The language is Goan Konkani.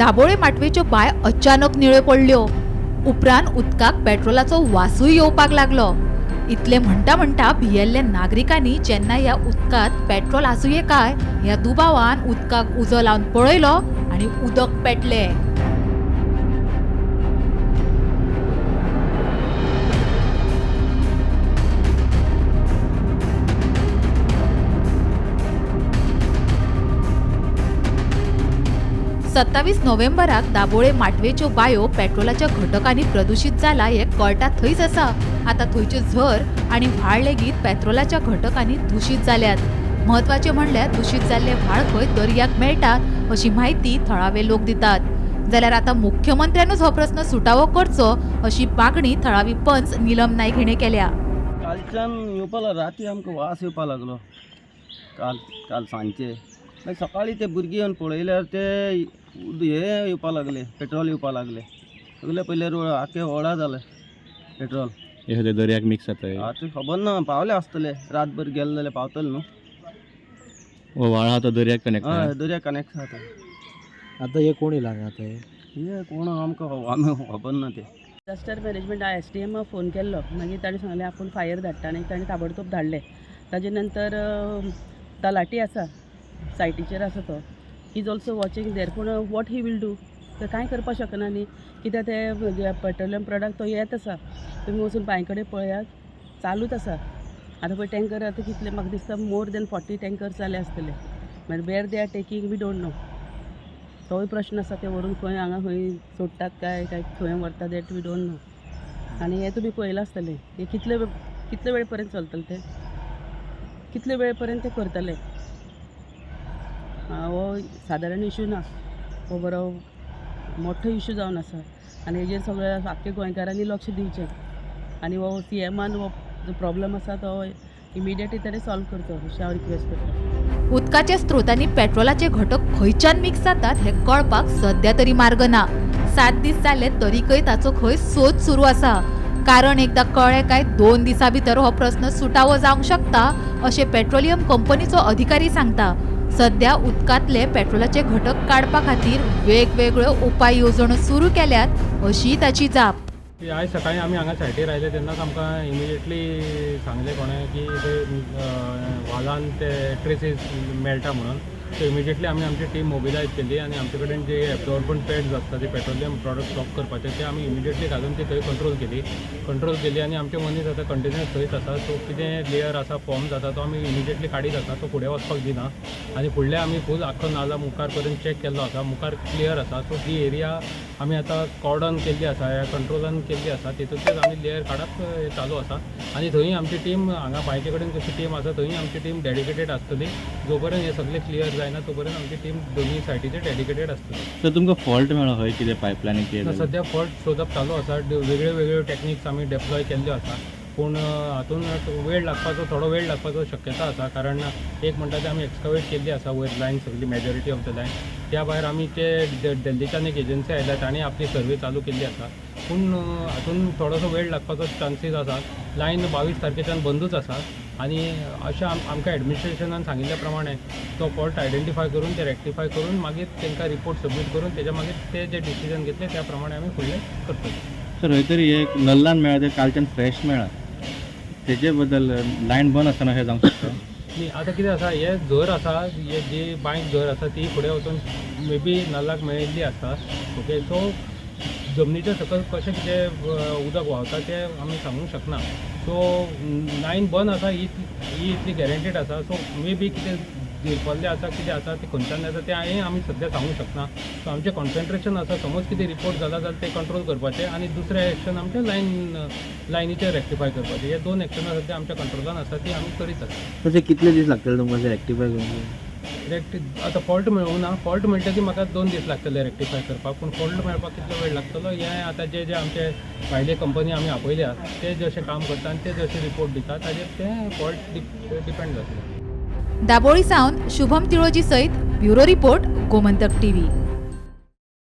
दाबोळे माटवेच्यो बांय अचानक निळ्यो पडल्यो. उपरांत उदकाक पेट्रोलाचो वासूय येवपाक लागलो. इतले म्हणटा म्हणटा भियेल्ल्या नागरिकांनी जेन्ना ह्या उदकांत पेट्रोल आसुये काय ह्या दुबावान उदकाक उजो लावन पळयलो आनी उदक पेटलें. 27 नोव्हेंबराक दाबोळे माटवेच्यो बायो पेट्रोलाच्या घटकांनी प्रदूषित जाला हें कळटा थंयच आसा. आतां थंयच्यो झर आनी व्हाळ लेगीत पेट्रोलाच्या घटकांनी दूषित जाल्यात. म्हत्वाचें म्हणल्यार दूषित जाल्ले व्हाळ खंय दर्याक मेळटात अशी म्हायती थळावे लोक दितात. जाल्यार आतां मुख्यमंत्र्यानूच हो प्रस्न सुटावो करचो अशी मागणी थळावी पंच नीलम नायक हिणें केल्या. कालच्यान येवपा लागलो, राती आमकां वास येवपा लागलो काल काल सांजचे. मागीर सकाळीं ते भुरगीं येवन पळयल्यार ते हे येवपा लागले, पेट्रोल येवपा लागले. सगळे पयले रोड आख्खे व्हडा जाले पेट्रोल. हे सगळे दर्याक मिक्स जाता. आतां खबर ना, पावले आसतले, रातभर गेले जाल्यार पावतले न्हू. हो व्हाळ आहा तो दर्याक कनेक्ट. हय, दर्या कनेक्ट जाता. आतां हे कोण येयला हांगा आतां हे? हे कोण आमकां आमी खबर ना ते. डिजास्टर मॅनेजमेंट SDM phone केल्लो, मागीर ताणें सांगलें आपूण फायर धाडटा आनी ताणें ताबडतोब धाडलें. ताजे नंतर तलाटी आसा सायटीचेर आसा, तो he is also watching there. पूण what he will do, ते कांय करपाक शकना न्ही, कित्याक ते पेट्रोलियम प्रोडक्ट तो येत आसा. तुमी वचून बांय कडेन पळयात, चालूच आसा. आतां पळय टँकर आतां कितले, म्हाका दिसता मोर देन 40 टँकर्स जाले आसतले. मागीर where they are taking we don't know. तोय प्रश्न आसा, ते व्हरून खंय हांगा खंय सोडटात काय काय खंय व्हरतात, that we don't know. आनी हें तुमी पळयलां आसतलें, हें कितले कितले वेळ पर्यंत चलतलें, तें कितले वेळ पर्यंत ते करतले. हो सादारण इशू ना, हो बरो मोठो इशू जावन आसा आनी हेजेर सगळ्या आख्खे गोंयकारांनी लक्ष दिवचें आनी हो सीएमान हो जो प्रॉब्लम आसा तो इमिडिएटली ताणें सॉल्व करचो अशें हांव रिक्वेस्ट करतां. उदकाच्या स्रोतांनी पेट्रोलाचे घटक खंयच्यान मिक्स जातात हें कळपाक सद्या तरी मार्ग ना. 7 दीस जाले तरीकय ताचो खंय सोद सुरू आसा. कारण एकदां कळ्ळें काय 2 दिसां भितर हो प्रस्न सुटावो जावंक शकता अशें पेट्रोलियम कंपनीचो अधिकारी सांगता. सद्या उदकांतले पेट्रोलाचे घटक काडपा खातीर वेगवेगळ्यो उपाय येवजण्यो सुरू केल्यात अशी ताची जाप. आयज सकाळीं आमी हांगा सायटीर आयले तेन्नाच आमकां इमिजिएटली सांगलें कोणें की ते व्हालान ते ट्रेसीस मेळटा म्हणून. सो इमिजिएटली आमी आमची टीम मोबिलायज केली आनी आमचे कडेन जे एब्जॉर्बंट पॅड्स आसता ते पेट्रोलियम प्रॉडक्ट स्टॉप करपाचे ते आमी इमिजिएटली घालून ती थंय कंट्रोल केली आनी आमचे मनीस आतां कंटिन्युअस थंयच आसा. सो कितें लेयर आसा फॉर्म जाता तो आमी इमिजिएटली काडीत आसा, तो फुडें वचपाक दिना. आनी फुडले आमी फूल आख्खो नाला मुखार पर्यंत चॅक केल्लो आसा, मुखार क्लियर आसा. सो ही एरिया आमी आतां कॉर्डन केल्ली आसा, ह्या कंट्रोलान केल्ली आसा. तितूंतल्यान आमी लेयर काडप हें चालू आसा आनी थंय आमची टीम हांगा बांयचे कडेन कशी टीम आसा थंय आमची टीम डेडिकेटेड आसतली. जो पर्यंत हें सगळें क्लियर जायना तो पर्यंत आमची टीम दोनूय सायटीचेर डेडिकेटेड आसतली. तर तुमकां फॉल्ट मेळ्ळो खंय कितें पायपलायनी कितें ना, जालें? सद्या फॉल्ट सोदप चालू आसा. वेगळ्यो वेगळ्यो टॅक्निक्स आमी डेप्लॉय केल्ल्यो आसा, पूण हातून वेळ लागपाचो, थोडो वेळ लागपाचो शक्यता आसा. कारण एक म्हणटा ते आमी एक्सकवेट केल्ली आसा वयर लायन सगळी, मेजॉरिटी ऑफ the line. त्या भायर आमी ते दिल्लीच्यान एक एजन्सी आयल्या, तांणी आपली सर्वे चालू केल्ली आसा. पूण हातून थोडोसो वेळ लागपाचो चान्सीस आसा. लायन 22 तारखेच्यान बंदूच आसा आनी अशें आमकां एडमिनिस्ट्रेशनान सांगिल्ल्या प्रमाणे तो फॉल्ट आयडेंटिफाय करून ते रेक्टिफाय करून मागीर तांकां रिपोर्ट सबमीट करून तेच्या मागीर ते जे डिसिजन घेतले त्या प्रमाणे आमी फुडलें करतले. सर, हय तरी एक नल्लान मेळ्ळा ते कालच्यान फ्रेश मेळ्ळा, तेजे बद्दल लायन बंद आसतना अशें जावंक शकता? न्ही, आतां कितें आसा, हे झर आसा, हे जी बांयक झर आसा ती फुडें वचून मे बी नल्लाक मेळिल्ली आसता. ओके, सो जमनीच्या सकयल कशें कितें उदक व्हांवता तें आमी सांगूंक शकना. सो लायन बंद आसा ही ही इतली गॅरंटीड आसा. सो मे बी कितें झिरपल्लें आसा, कितें आसा, तें खंयच्यान येता तें हांवें आमी सद्या सांगूंक शकना. सो आमचें कॉन्सन्ट्रेशन आसा, समज कितें रिपोर्ट जाला जाल्यार तें कंट्रोल करपाचें आनी दुसरें एक्शन आमचें लायनीचेर रेक्टिफाय करपाचें. हे दोन एक्शनां सद्या आमच्या कंट्रोलान आसा, ती आमी करीत आसा. तशें कितले दीस लागतले तुमकां रेक्टिफाय करूंक? आतां फॉल्ट मेळूंक ना. फॉल्ट मेळटकीर म्हाका 2 दीस लागतले रेक्टिफाय करपाक, पूण फॉल्ट मेळपाक कितलो वेळ लागतलो हें आतां जे जे आमचे भायले कंपनी आमी आपयल्या ते जशें काम करता आनी ते जशे रिपोर्ट दिता ताजेर तें फॉल्ट डिपेंड जातलें. दाबोळी सावन शुभम तिळोजी सयत ब्युरो रिपोर्ट, गोमंतक टीव्ही.